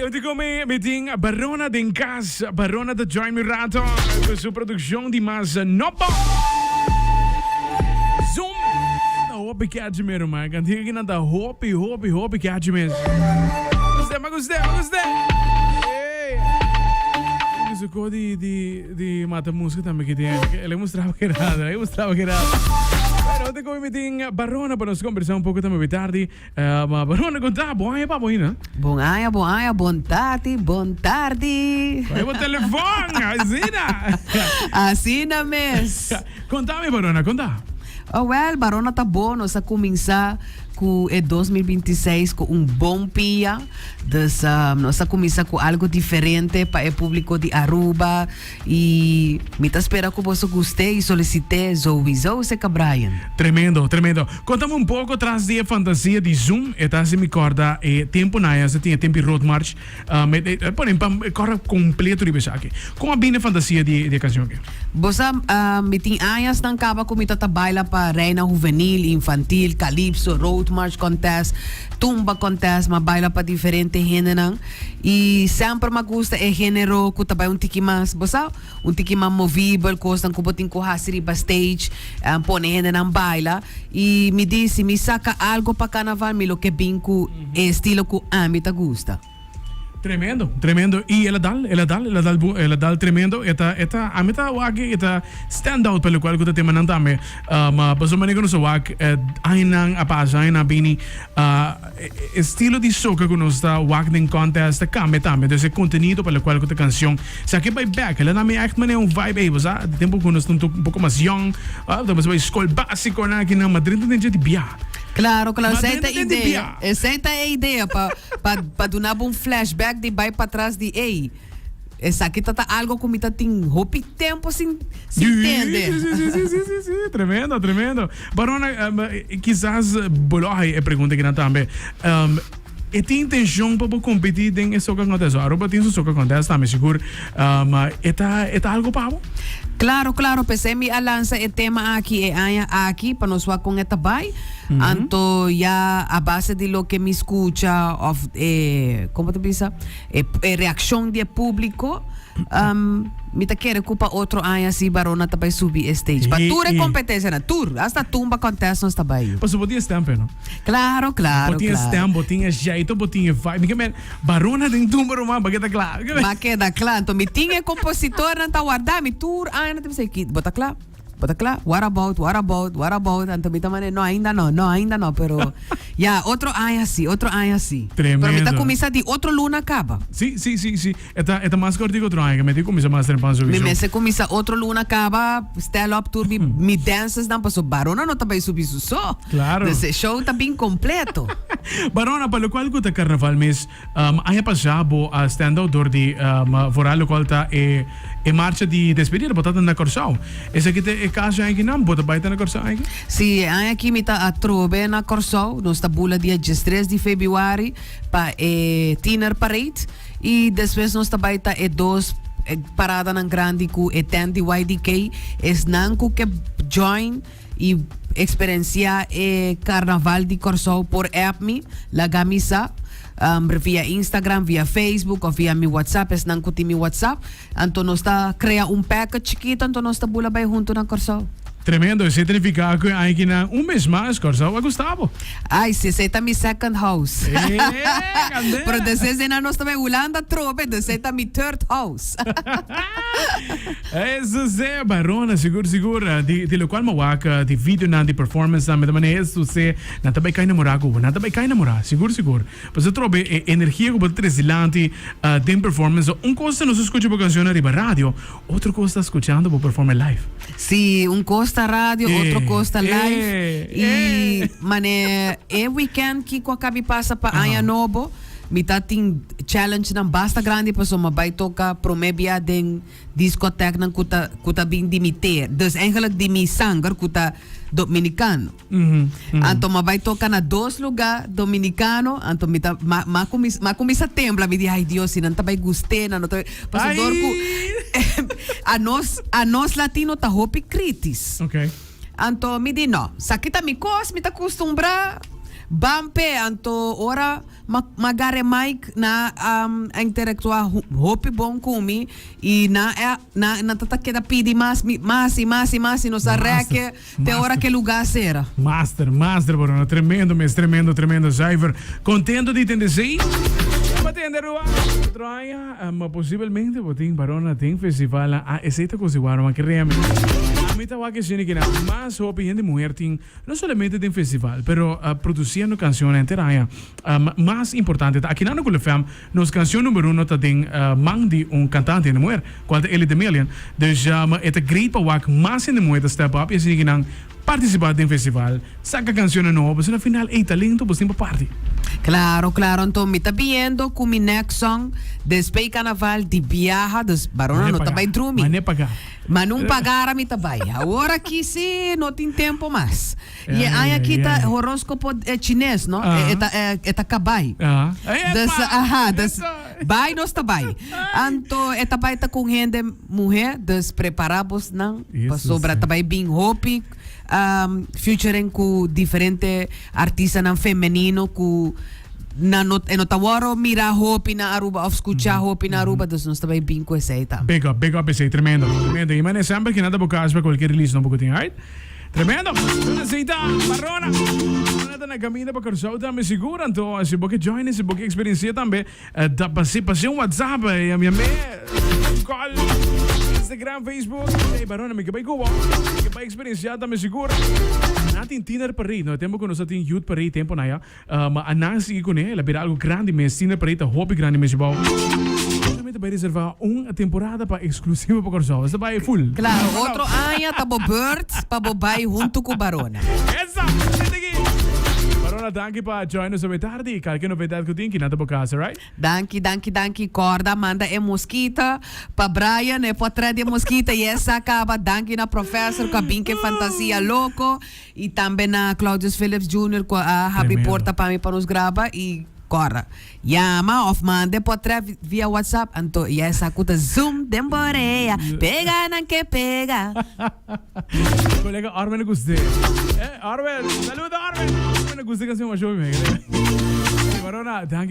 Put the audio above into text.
Hey, oti come mi tin Barona den cas. Barona ta join mi rato cu su produccion di mas nobo. Zoom. Ta hopi catchy mi ruman. Cantica aki nan ta hopi, hopi, hopi catchy mes. Guste, ma guste, ma guste. Hey. Su co di, di, di mata musca tambe ki tin. El e mostraba ki rato, el e mostraba ki rato. Bueno, oti come mi tin Barona pa nos conversa un poco tambe tardi. Ma Barona con ta? Bon aña pa bo ainda. Bon aña, bon aña, bon tardi, bon tardi. Coge bo telefon, asina. Asina mes. Contami Barona, conta. Oh wel, Barona ta bon, nos a cuminsa cu e 2026 cu un bon pia. Dus nos a cuminsa cu algo diferente pa e publico di Aruba. Y mi ta spera cu boso gust'é y solicit'é zowizo, seca Brian. Tremendo, tremendo. Contame un poco tras di e fantasia di Zoom, e ta haci mi corda e temponan ya sa tin e tempi Road March, e e pone pa corda completo riba esaki. Con a bini e fantasia di e cancion aki? Bo sa, mi tin añasnan caba cu mi ta ta baila pa Reina Juvenil, Infantil, Calypso, Road March Contest, Tumba Contest, m'a baila pa diferente hendenan. I semper m'a gusta e genero ku ta bai un tiki mas, bo sa, un tiki mas movibel, kosnan ku bo tin ku hasi riba stage, pone hendenan baila. I mi di, si mi saka algo pa karnaval, mi lo ke bin ku e estilo ku ami ta gusta. Tremendo, tremendo. I el a dal, el a dal, el a dal bu, el a dal tremendo. E ta, e ta, ami ta wak e ta stand out pa lokual ku ta temanan tambe. Ma pasobra manera ku nos a wak añanan a pasa, añanan a bini, E estilo di soca cu nos ta wak den contest ta cambia tambe, entonces e contenido pa locual cu ta cancion sa ke bay bek, el a na mi echt manera un vibe ey, bo sa, di tempo cu nos ta un poco mas young, ah, ta bay scol basico nan aki nan, ma drenta den dje di bia. Claro, claro, Ma esey drenta ta den di idea, bia. esey ta e idea pa pa pa duna bo un flashback di bay patras di ey. Esaki ta ta algo cu mi ta tin hopi tempo sin sin tende. Sí, sí, sí, sí, sí, sí, tremendo, tremendo. Barona, um, quizás bo lo hay e pregunta kinan tambe. Um, e tin intencion pa bo competi den e soca contest? Aruba tin su soca contest tambe, sigur. Um, e ta, e ta algo pa bo? Claro, claro, p'esei mi a lansa e tema aki e aña aki pa nos wak con e ta bai. Anto ya a base di loke mi scucha of e, como ta bisa? E e reaccion di e publico, mi ta kere cu pa otro aña si Barona ta bay subi e stage. Pa tur e competencianan, tur, hasta tumba contest nos ta bay. Pasobra bo tin e stem pe, no? Claro, claro, Bo tin e claro. stem, bo tin e jeito, bo tin e vibe. Mi ke men, Barona den tumba ruman, bo keda cla. Ba keda cla. Anto mi tin e compositornan ta warda mi tur aña nan ta bisa, bo ta cla? Bo ta kla? What about, what about, what about? Anto mi ta manda, no, ainda no, no, ainda no, pero ya, otro aña si, otro aña si. Pero mi ta Tremendo. kuminsá di otro luna kaba. Sí, sí, sí, sí. E ta, e ta mas korti ku otro aña, ke mi tin kuminsá mas trempan Mi sowieso. mester kuminsá otro luna kaba, stel op tur mi, mi dancersnan, pasobra Barona no ta bai subi su so. Claro. Dus e show ta bin kompleto. Barona, pa lokual ku ta karnaval mes, Aña pasá bo a stand out dor di vooral lokual ta e e marcha di despedida bo ta na Kòrsou. Esaki ta e kaso aña kinan? Bo ta bai ta na Kòrsou aña aki? Sí, e aña aki mi ta atrobe na Kòrsou. Nos ta bula dia diestres di febrüari pa e Tiener Parade i despues nos ta bai ta e dos paradanan grandi ku e tent di YDK. Esnan ku ke join I eksperensiá e karnaval di Kòrsou por app mi, laga mi sa, via Instagram, via Facebook òf via mi WhatsApp, esnan ku tin mi WhatsApp. Anto nos ta krea un package chikito anto nos ta bula bai huntu na Kòrsou. Tremendo, esei ta nifiká ku e aikinan un bes mas Kòrsou a gusta bo. Ai si, esei ta mi second house. Ee, kandela! Pero despues di nan nos ta bai Hulanda atrobe, dus esei ta mi third house. Eso se, Barona, sigur sigur. Di di locual mi a wak di videonan, di performancenan, mi ta manda eso se, nan ta bay cay namora cu bo, nan ta bay cay namora, sigur sigur. Pasobra trobe e energia cu bo ta trece dilanti den performance, un cos ta nos a scucha bo cancionnan riba radio, otro cos ta scuchando bo performe live. Si, un cos ta radio, otro cos ta live. Y mane e weekend kico a cabi pasa pa aña nobo, mi ta tin challengenan basta grandi pasobra mi a bay toca prome bia den Discoteknan ku ta ku ta bin di mi ter, dus eigenlijk di mi sanger ku ta dominicano. Anto m'a bai toka na dos luga dominicano, anto mi ta m'a m'a kumis m'a kuminsa tembla, mi di ay Dios si nan ta bai gust'é, nan no ta bai, pasobra dor ku anos anos latino ta hopi kritis. Okay. Anto mi di no, sa kita mi kos, mi ta kustumbrá. Ban p'e, anto ora m'a m'a gar'e mic nan a a interactua hopi bon cu mi y nan a nan nan ta ta keda pidi mas mi mas y mas y mas y nos a Master, reke te ora master. cu e lugar cera. Master, master Barona, tremendo mes, tremendo, tremendo zuiver. Contento di tende esey. Ya pa tende Aruba. Otro aña, ma posibelmente bo tin Barona den festival a esey ta cos di wara, ma créame. Ami ta wak esey kinan mas hopi hende muher tin No solamente den festival, pero produciendo cancionnan henter aña. Mas importante ta aki na Cool FM, nos cancion number uno ta den man di un cantante hende muher, cual ta Ellie the Million. Dus e ta great pa wak mas hende muher ta step up y asina ki nan participa den festival, saca cancionnan nobo, pasobra na final ey talento bo tin pa parti. Claro, claro, anto mi ta biendo cu mi next song despues carnaval di biaha, dus Barona Mane no ta paga, bay drumi. mane paga. Ma nun pagara mi ta bai. Awor aki si no tin tempo mas. Y e Ai, aña aki ai, ta ai. horóscopo eh, chines, no? Ah. E, e ta, eh, e ta kabai. Ah. Dus, Epa! aha, dus Eso! bai nos ta bai. Anto e ta bai ta con hende muher, dus prepara bosnan Jesus, pasobra ta bai bin hopi um, featuring cu diferente artistanan femenino cu nan no, e no ta wòrdu mira hopi na Aruba of skuchá hopi na Aruba, dus nos ta bai bin ku esei tambe. Big up, big up esei, tremendo, tremendo. Y mane semper ki nan ta bo kas pa cualkier release nobo ku tin, alright? Tremendo! Nos esei ta Barona. Barona ta na caminda pa Curaçao tambe sigur, anto si bo ke join si bo ke experiencia tambe, da pase pase un WhatsApp, yam'e, un call, Instagram, Facebook, hey Barona mi ke bai ku bo, mi ke bai experiencia tambe sigur. Nan tin tiener parade, no e tempo ku nos a tin youth parade tempo na ya. Ma a nan sigui kuné, el a bira algu grandi mes. Tiener Parade ta hopi grandi mes bou. Solamente bai reservá un temporada pa eksklusivo pa Kòrsou. Esta bai full. Klaro, otro aña ta bo beurt pa bo bai huntu ku Barona. Esa! Sete aki! Barona, danki pa join nos awe tardi. I kalke novedat ku tin, kinan ta bo kas, alright? Danki, danki, danki. Kòrda manda e moskita pa Brian, e potrèt di e moskita i esa a kaba. Danki na Professor ku a bin ku e fantasia loko. Y tambe na Claudius Phillips Junior cu a habri Tremendo. porta pa mi pa nos graba y corra. Yama of manda e potret via WhatsApp anto ya e sa cu ta zoom den borea. Pega nan ke pega. Colega Arwen a guste. Eh, Arwen, saludo Arwen. Arwen a gusta e cancion masho mi. Barona, danki.